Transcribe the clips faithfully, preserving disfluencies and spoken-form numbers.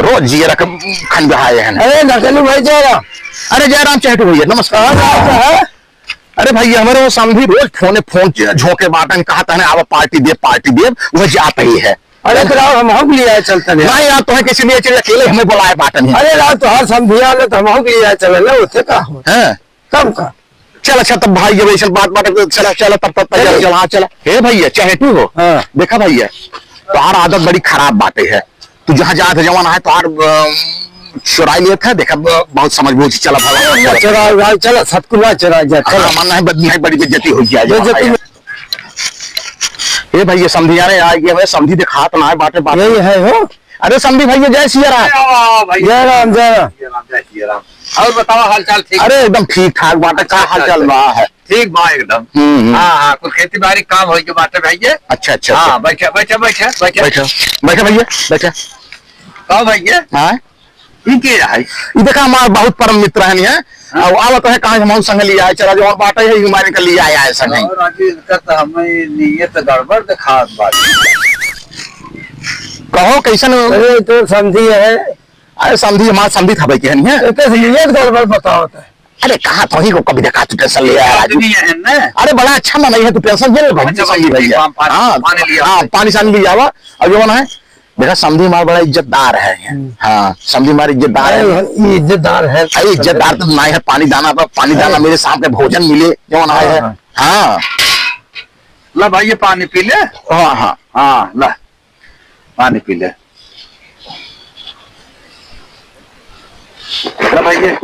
रोज जियरा के खंजवाए हैं। अरे नकली भाई जयराम। अरे जयराम चहेटू भइया, नमस्कार। कहाँ जात है? अरे भइया, हमरे वो समधी रोज फोने फोन झोंके बाटन, कहत हैं, "आवा पार्टी देब, पार्टी देब", वह जात ही है। अरे तो राव, हमहू के लियाए चलतन है। नहीं यार, तोहे किसी लिए चलिए, अकेले हमें बुलाए बाटन है। अरे राव, तोहार समधिया ले तो हमहू के लियाए चले, ले, उसे का हो? हैं? तब का? चल, अच्छा, तब भाई, जब ऐसन बात बाटे, तो चला, चला, तब, तब, तब, चला। चला, हाँ, चला। हे भइया, चहेटू हो। हाँ। देखा भइया, तोहार आदत बड़ी खराब बाटे है। तू जहाँ जात है, जवन है, तोहार, अ, चुराई लेत है। देखा, ब-, बहुत समझ बूझ, चला, भाई, ना चला। चुरा, चुरा, चला, सतकुला चुरा जा, चला। हाँ, मन नहीं, बद-, नहीं, बड़ी बेइज्जती हो जाए, जवन बेइज्जती है। में हे भइया, समधिया ने आ गया है, समधी देखात ना है, बाटे, बाटे। यही है हो। अरे समधी भइया, जय सिया राम। जय राम, भइया। जय राम, जय राम। जय राम, जय सिया राम। और बताओ, हाल चाल ठीक? अरे एकदम ठीक ठाक बाटे, का अच्छा, हाल चाल अच्छा। बा है? ठीक बा एकदम। हम्म, हम्म। हाँ, हाँ, कुछ खेती बाड़ी काम होइ के बाटे भइया। अच्छा, अच्छा, हाँ, अच्छा। बैठा, बैठा, बैठा, बैठा। बैठा, बैठा भइया, बैठा। का भइया? हाँ? ई के है? ई देखा, हमार बहुत परम मित्र है, नहीं है? हाँ। और आवत है, कहाँ हम संग लिया है, चला जो और बाटे है, हमारे के लिया आया है संग। और राजू, इनका तो हमें नीयत गड़बड़ दिखात बाटे। कहो, कैसन? अरे, तो समधी है। अरे, समधी, हमार समधी था भाई, के है, नहीं है? तो कैसे नीयत गड़बड़ बताओ तो? अरे, कहाँ तो ही को कभी देखा, तू tension ले आया, राजू। आदमी है ना? अरे, बड़ा अच्छा मनई है, तू tension ले ले भाई, अच्छा, समधी भाई, भइया। पान, पान, हाँ, पानी लिया। हाँ, पानी सानी लिया हुआ। अब जो है, देखा, समधी हमार बड़ा इज्जतदार है। हम्म। हाँ, समधी हमार इज्जतदार है। अरे, ये इज्जतदार है। अरे, इज्जतदार तो ना है, पानी दाना पर, पानी दाना अरे। मेरे शाम के भोजन मिले, जो ना है। हाँ, हाँ। हाँ। ला भाई, ये पानी पी ले। हाँ, हाँ। हाँ, ला, पानी पी ले। ला भाई, ये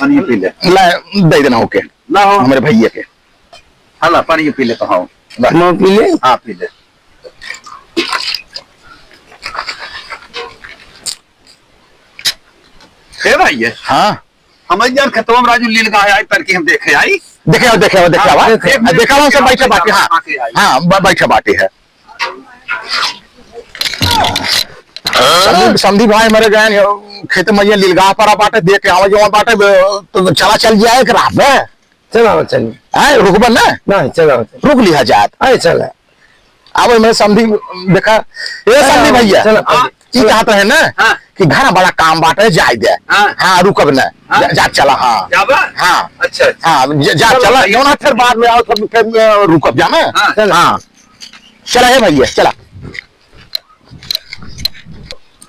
पानी पी ले। ला, दे देना, ओके। ला हो। हमारे भइया के। हाँ, ला, पानी पी ले तो, हाँ। ला। मैं पी ले? हाँ, पी ले। ए भाई, ये हाँ। हम यार खेतवा में राजू लील गाय आई, पर की हम देखे आई। देखे आओ, देखे आओ, देखे आओ, हाँ, हाँ। देखे आओ। देखा, हम सब बैठे बाटे, हाँ। हाँ, के आई। हाँ, ब-, बैठे बाटे है। समधी, समधी भाई मरे गए हैं, खेत में ये लीलगाह पर बाटे, देख के आवे जो बाटे, ब-, तो चला चल जाए एक राह पे। चला, चल। हैं, रुकबा ना? नहीं, चला, चल। रुक लिहा जात। अरे, चला। अब मैं समधी देखा, ए समधी हाँ, भइया, चला, हाँ, ई चला। कहत रहे ना हाँ। कि घर बड़ा काम बाटे, जाए दे। हाँ। हाँ, रुकब ना। हाँ। जा, जा, चला, हाँ। जाबा? हाँ। अच्छा, अच्छा। हाँ, जा, जा, चलो, चला, भइया। जौन है, फिर बाद में आओ, फिर, फिर, अ, रुकब जा ना। हाँ। चला। हाँ। चला, हे भइया, चला।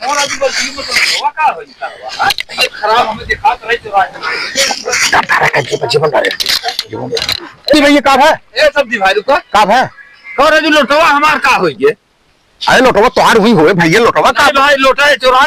और अभी बस ये मतलब हुआ का हो, इनका हुआ, हाँ? ये खराब हमें दिखात रहे, चुरा है। धरा का जीवन, जीवन डाले। जीवन डाले। ए भइया, का है? ए, समधी भाई, रुको। का है? कह रहे, जो लोटवा हमार का होइए? अरे लोटवा तोहार हुई होए भइया, लोटवा का? नहीं भाई, लोटा है, चोरा